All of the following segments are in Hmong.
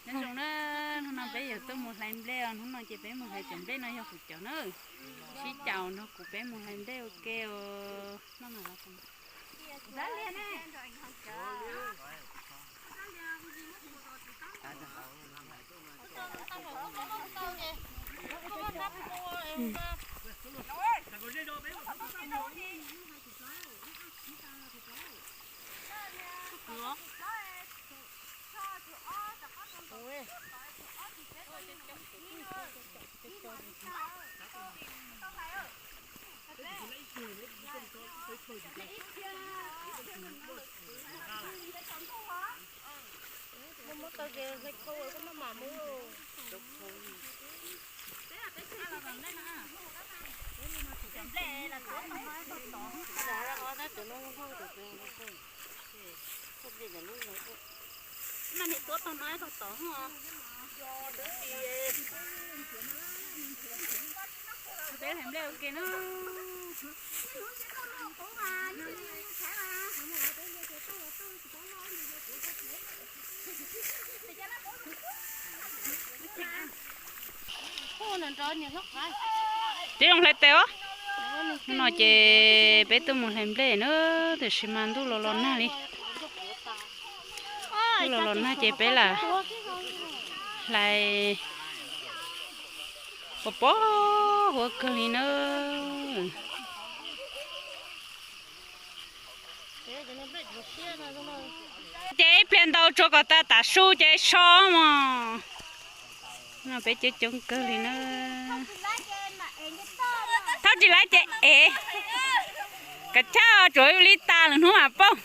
Nyob zoo na, hnub no peb yuav tuaj mus hlais nplej os, hnub no ces peb mus hlais cov nplej no yog kuv cov na. Sib caum nrog kuv peb mus hlais nplej ua ke os. Tib zoo hlais tes os. Hnub no ces peb tuaj mus hlais nplej na, tiam sis mas ntuj los los nag li. Ntuj los los nag ces peb lam hlais pos pos huab kawg li na. Ces ib pliag ntau tsuav kom tas tav su ces so mos. No peb coob coob kawg li na. Thaub tsis laib ces ev. Kav chaj tsuav li tas lwm hnub mam paub.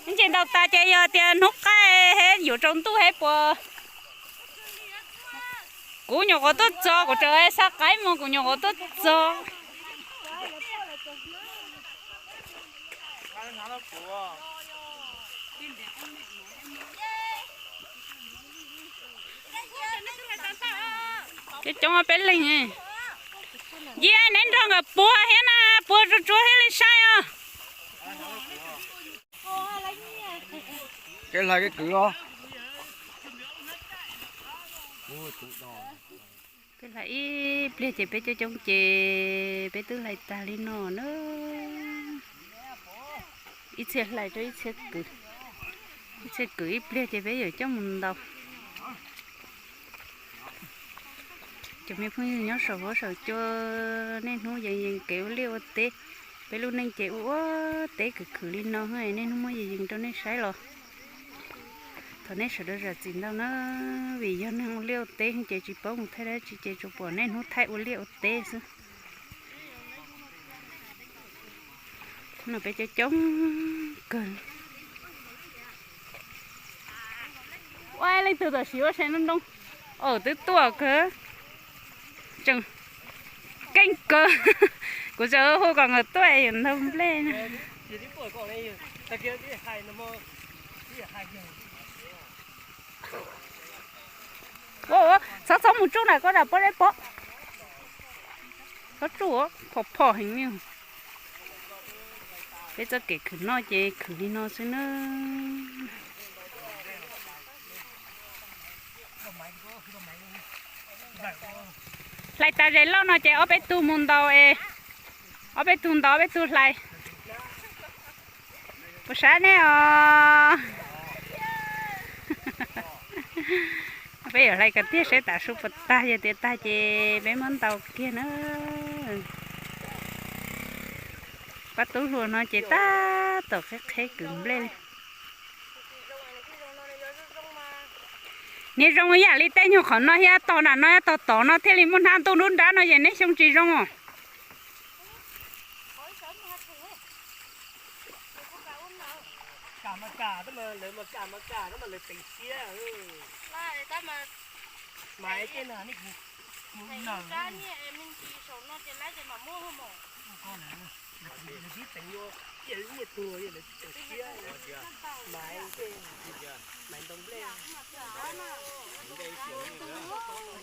Ib ntsis ntaus tas ces yog tias hnub qaij yuav tsaus ntuj thiab puas. Kuv nyuam qhuav tuaj txog, kuv tseem xa qaib mus kuv nyuam qhuav tuaj txog. Coob coob peb leeg. Yia, neb nrog nkawd puag thiab na, puag tsuag tsuag thiaj li saib os. Kev hlais kev kwv os. Peb hlais ib pliag ces peb coob coob ces peb twb hlais tag li no na. Ib txhia hlais rau ib txhia kwv, ib txhia kwv ib pliag ces peb yuav coj mus ntaus. Cov me phooj ywg nyob saum huab saum cua, niaj hnub yees yees kev ua liaj ua teb. Peb lub neej ces ua ua teb khwv khwv li no, niaj hnub muab yees yees rau nej saib los. Thov nej sawv daws zam txim ntau na, vim yog neeg ua liaj ua teb ces tsis paub mus thaij dab tsi ces tsuas pom niaj hnub thaij ua liaj ua teb xwb. No peb coob coob kawg. Ua leej twg tam sim ua se nroo nroo. Aw, twb tuaj kawg. Tseem keej kawg. Kuv tseem hu kom nkawd tuaj es yuav ntaus nplej na. Txhob txhob mus tsuj na, koj dam pob deb pob. Txhob tsuj, phom phom heev li. Peb txoj kev khwv noj ces khwv li no xwb na. Hlais tas zes loj no ces ob peb tug mus ntaus es, ob peb tug ntaus ob peb tug hlais. Puas sab nej os? Peb yuav hlais kom tiag saib tav su puas tag, yog tias tag ces peb muab ntaus kiag na. Pab tub hluas no ces tab tom qheb qheb kwv nplej li. Niag zoo ib yam li tej nyuag qhov no thiab, tog nram no thiab tog tod no thiaj li muaj hnab ntuj nruab nrab no ces neb xyoo tsis zoo os.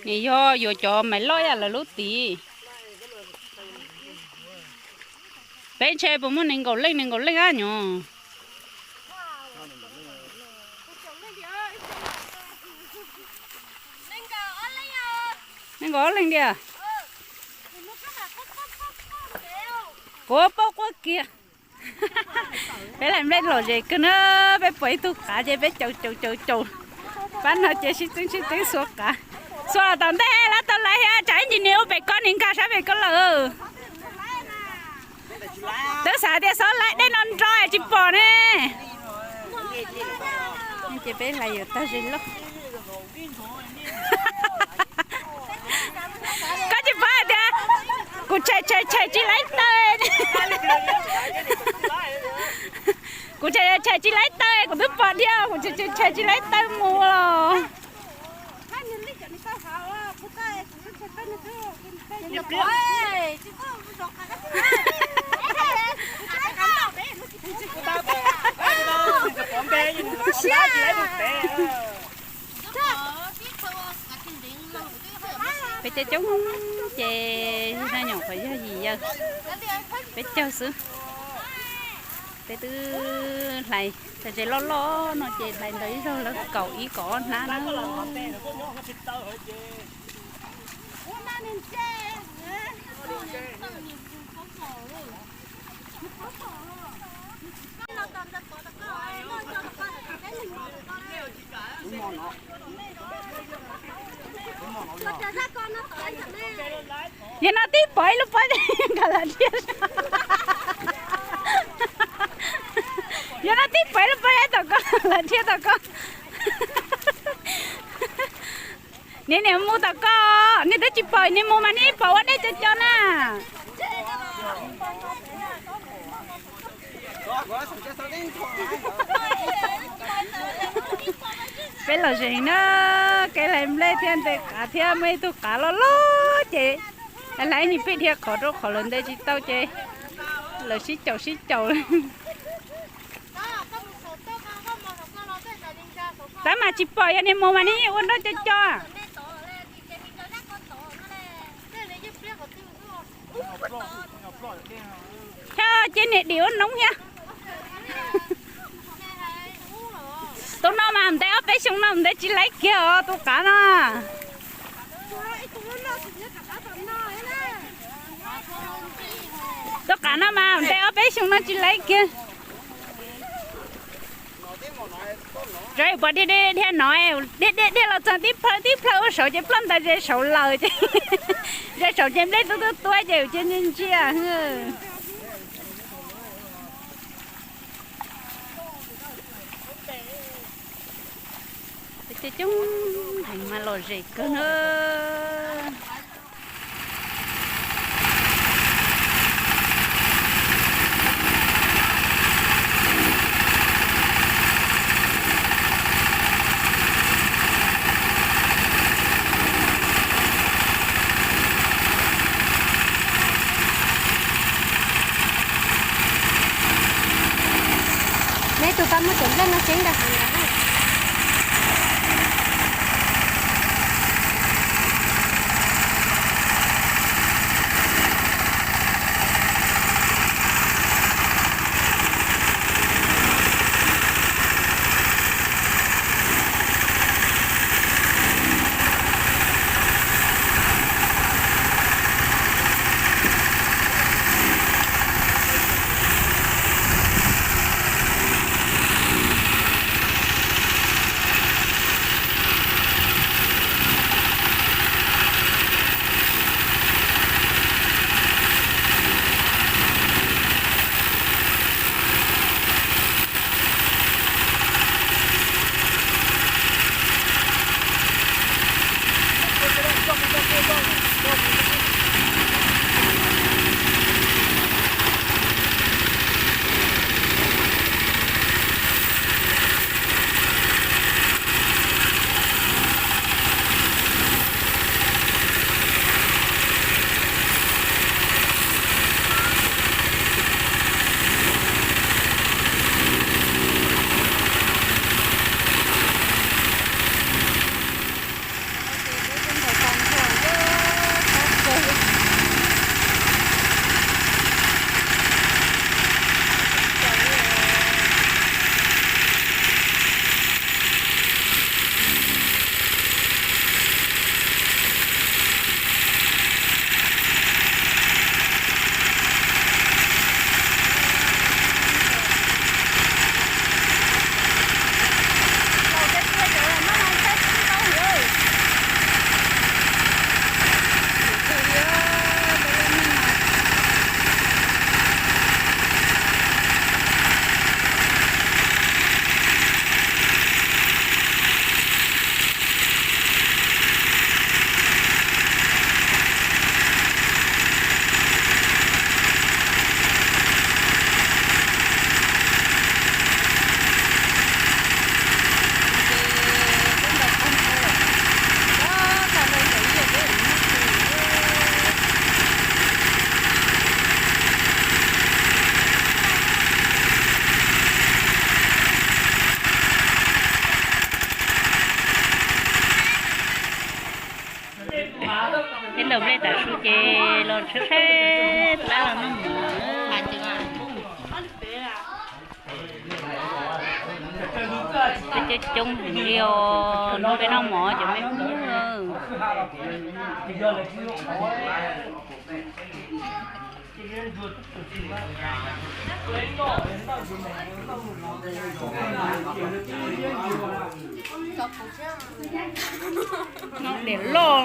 Nws yog yuav cov maiv loj yam lawv lub tid. Peb ntshe puas muaj nees nkaum leej nees nkaum leej ab nyuv. Nkawd ob leeg tiag. Kuv paub quaj kiag. Peb laij nplej lom zem kawg na, peb pom ib tug qav ces peb caum caum caum caum. Pab no ces sib txeeb sib txeeb xuas qav. Xuas tom ntej lawv tau lawv thiab, tsam ib ntsis nws ua pem ko nws nkag sab pem ko lawm. Twb xav tias xob laib dej no nro tsis pom ne. Ces peb hlais yuav tag zes loj. Koj tsis paub hais tias kuv tshais tshais tshais tsis laib taw. Kuv tshais tshais tsis laib taw, kuv twb pom dhia, kuv tshais tshais tshais tsis laib taw mus los. Peb coob coob ces nyuam qhuav yog yim yawg, peb caug xwb. Peb twb hlais tag zes loj loj no ces hlais ntawd ib zaug lawv kaum ib kaum ob hnab na. Yog no tib pom ib lub pob nkag los dhia. Yog no tib pom ib lub pob tom ko los dhia tom ko. Niam niam mus tom ko, niam twb tsis pom, niam mus mas niam pom ua dej co co na. Peb los zeeg na, kev hlais nplej thiab ntes qav thiab muaj ib tug qav loj loj ces hlais ib nyuag pij dhia qhov rau qhov lawv ntes tsis tau ces lawv sib caum sib caum. Tab mas tsis pom, yog niag mus mas niag yeej ua nroj co co. Thiab ces niag dim ua noob thiab. Tus no mas ntev ob peb xyoo no ntev tsis laib kiag os tus qav no. Tus qav no mas ntev ob peb xyoo no tsis laib kiag. Rov pom dhia dhia no, dhia dhia dhia los txog tib plhaw tib plhaw ua saud ces ploj ntawd ze saud lawm ces, ze saud ces nplej tub tub tuab ces cia ntsia ntsia. Peb coob coob heev mas lom zem kawg na. Neb tus pab muab cov nplej no ceeb rau hauv ntawd. Seb seb plab los noj mov. Peb coob coob heev li os, peb noj mov cov me phooj ywg. Noj diam loj.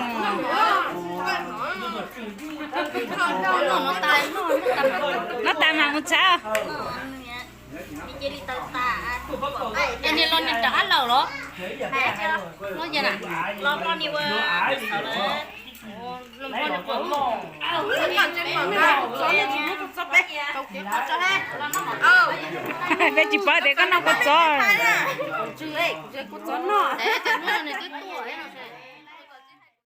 Noj tas mas mus txhab. Es niag los niag rov qab los los? Los yog na, los no niag ua xav lawm. Peb tsis paub tias koj noj kua txob.